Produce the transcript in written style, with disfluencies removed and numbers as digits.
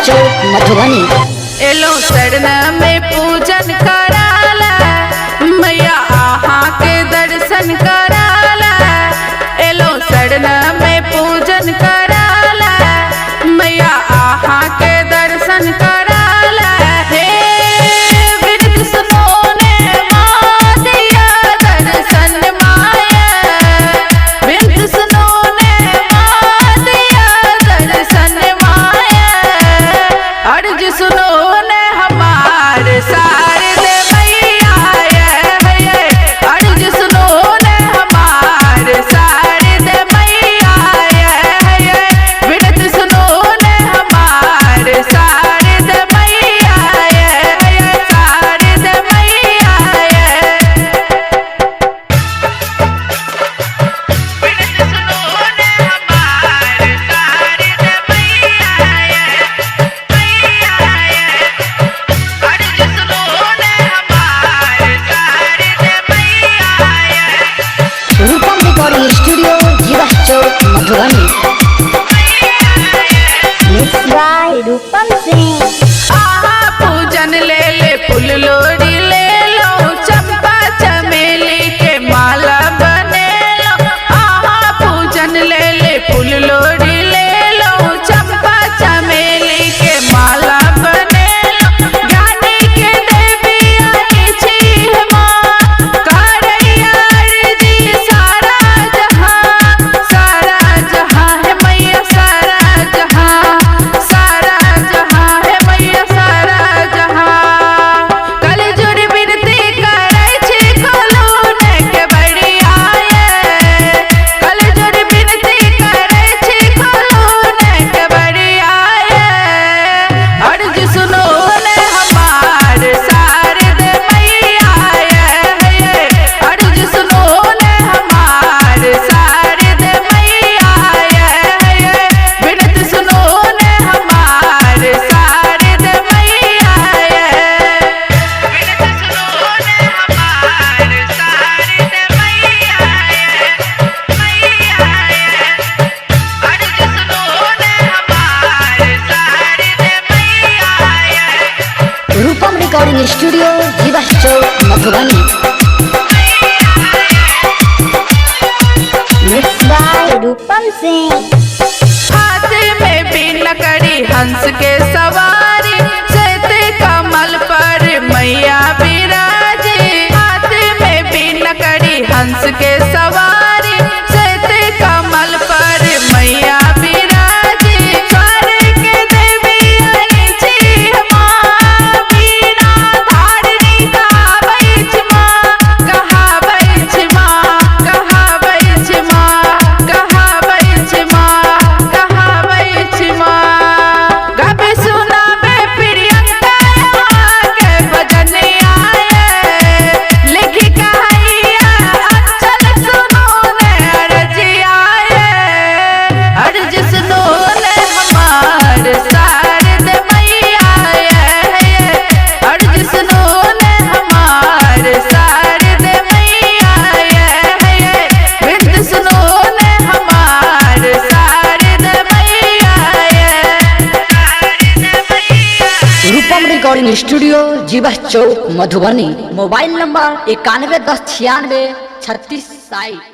चौक मधुबनी। एलो शरण में पूजन कराला मैया आहा के दर्शन कराला। एलो शरण में पूजन कराला मैया आहा के दर्शन कराला। हे विनती सुनो ने माँ दिया दर्शन माया, विनती सुनो ने माँ दिया दर्शन माया। अर्ज सुनो ने हमार शारदे मैया, अर्ज सुनो ने हमार शारदे मैया, विनती सुनो ने हमार शारदे मैया, शारदे मैया। विनती सुनो ने हमार शारदे मैया, अर्ज सुनो ने हमार शारदे मैया। Rupam recording studio Jivachh Chowk Madhubani. Mix by Rupam Singh. आहा पूजन ले ले फूल लोड़ी ले लो, चंपा चमेली के माला बने लो। आहा पूजन ले ले फूल लोड़ी ले लो, चंपा चमेली के माला बने लो। ज्ञानी के देवी आई छी माँ, करैया अर्जी सारा जहां, सारा जहां है मैया सारा जहां, सारा जहां है मैया सारा जहां। कल जुड़ बिनती करै छी खोलू ने के बड़िया, कल जुड़ बिनती करै छी खोलू ने के बड़िया। अर्ज सुनो ने हमार शारदे मैया, अर्ज सुनो ने हमार शारदे मैया, विनती सुनो ने हमार शारदे मैया, विनती सुनो ने हमार शारदे मैया, मैया, अर्ज सुनो ने हमार शारदे मैया। Rupam recording studio Jivachh Chowk Madhubani. Mix by Rupam Singh. हाथ में बिन करी हंस के सवारी, श्वेत कमल पर मैया विराजे। हाथ में बिन करी हंस के सवारी, श्वेत कमल पर मैया विराजे। स्वर्ग के देवी आई छी माँ, वीणा धारिणी कहाबै छी माँ, कहाबै छी माँ, कहाबै छी माँ, कहाबै छी माँ, कहाबै छी माँ। गाबे सुनाबे प्रियंका के भजनिया, लिखी कहैया अंचल सुनो ने अर्जिया, अर्ज सुनो ने हमार शारदे मैया, अर्ज सुनो ने हमार शारदे मैया, विनती सुनो ने हमार शारदे मैया, शारदे मैया। Rupam recording studio Jivachh Chowk Madhubani. Mobile number 91 10 96 36 60।